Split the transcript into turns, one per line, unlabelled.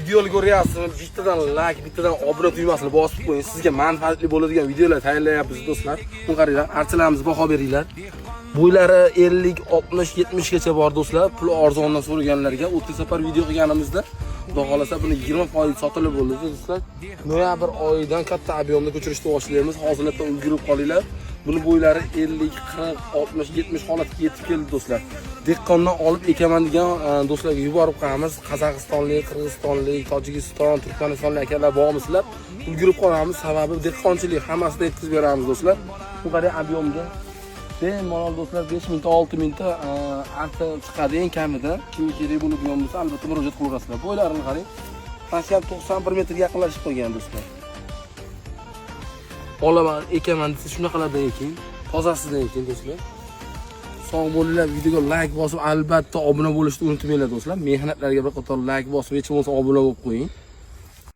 Videoni ko'ryapsizmi? Bittadan like, bittadan obuna tugmasini bosib qo'ying. Sizga manfaatli bo'ladigan videolar tayyorlayapmiz, do'stlar. Buni qaranglar, archalarimiz baho beringlar. Bo'ylari 50, 60, 70 gacha bor, do'stlar. Pul arzondan so'raganlarga o'tgan safar video qilganimizda, Xudo xolasa, buni 20% sotilib bo'ldi, do'stlar. Noyabr oyidan katta объем da ko'chirishni boshlaymiz. Hozirdan ulgurib qolinglar. Buni bo'ylari 50, 40, 60, 70 holatga yetib keldi, do'stlar. Dehqondan olib ekaman degan do'stlarga yuborib qo'yamiz. Qozog'istonlik, Qirg'izistonlik, Tojikiston, Turkmanistonlik akalar bormisizlar? Ulgurib qolamiz. Sababi dehqonchilik hammasida yetkazib beramiz, do'stlar. Bu qarang, объем ga bemalol, do'stlar, 5 mingta, 6 mingta archa chiqadi eng kamida. Kimga kerak bo'ladigan bo'lsa, albatta murojaat qilaverasizlar. Bo'ylarini qarang. Pastga 91 metrga yaqinlashib qolgan, do'stlar. Olaman, ekaman desa, shunaqalardan ekin, tozasidan ekin, do'stlar. Sog' bo'linglar, videoga like bosib, albatta obuna bo'lishni unutmanglar, do'stlar. Mehnatlarga bir qator like bosib, hech bo'lmasa obuna bo'lib qo'ying.